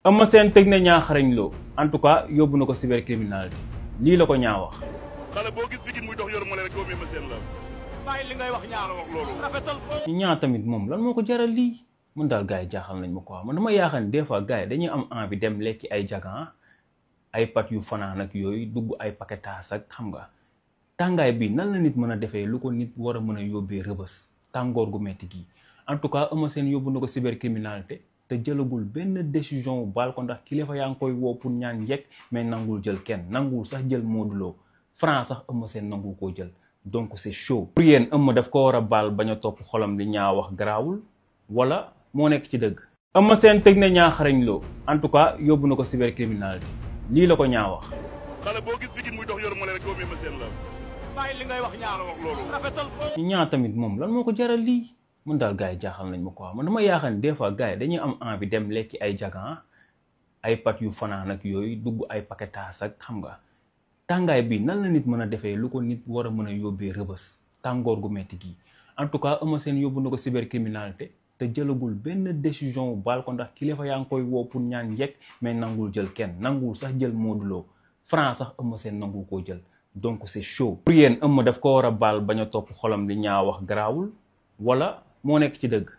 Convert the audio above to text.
Eumeu Sène tëj na Niang Xarañ Lo en tout cas yóbbu na ko cybercriminalité lii la ko Niang wax. xale boo gis Pikine muy dox yor mole rek doomu Eumeu Sène la. bàyyi li ngay wax Niang la wax loolu. rafetal ko. Niang tamit moom lan moo ko jaral lii mun daal gars yi jaaxal nañ ma quoi man dama yaakaar ne des fois gars yi dañuy am envie dem lekki ay jagan ay pat yu fanaan ak yooyu dugg ay paquetage ak xam nga tàngaay bi nan la nit mën a defee lu ko nit war a mën a yóbbee rëbës tàngoor gu metti gi en tout cas Eumeu Sène yóbbu na ko cybercriminalité te jëlagul benn décision baal ko ndax kilifa yaa ngi koy woo pour ñaan njëkk mais nangul jël kenn nangul sax jël Modou Lo Franc sax Eumeu Sène nangu koo jël donc c'est chaud. pour yéen Eumeu daf ko war a baal bañ a topp xolam li ñaa wax garaawul wala moo nekk ci dëgg. Eumeu Sène tëj na Niang Xarañ Lo en tout cas yóbbu na ko cybercriminalité lii la ko Niang wax. xale boo gis Pikine muy dox yor mole rek doomu Eumeu Sène la. bàyyi li ngay wax Niang la wax loolu. rafetal ko. Niang tamit moom lan moo ko jaral lii mun daal gars yi jaaxal nañ ma quoi man dama yaakaar ne des fois gars yi dañuy am envie dem lekki ay jagan ay pat yu fanaan ak yooyu dugg ay paquetage ak xam nga tàngaay bi nan la nit mën a defee lu ko nit war a mën a yóbbee rëbës tàngoor gu metti gi en tout cas Eumeu Sène yóbbu na ko cybercriminalité te jëlagul benn décision baal ko ndax kilifa yaa ngi koy woo pour ñaan njëkk mais nangul jël kenn nangul sax jël Modou Lo Franc sax Eumeu Sène nangu koo jël donc c'est chaud. pour yéen Eumeu daf ko war a baal bañ a topp xolam li ñaa wax garaawul wala moo nekk ci dëgg.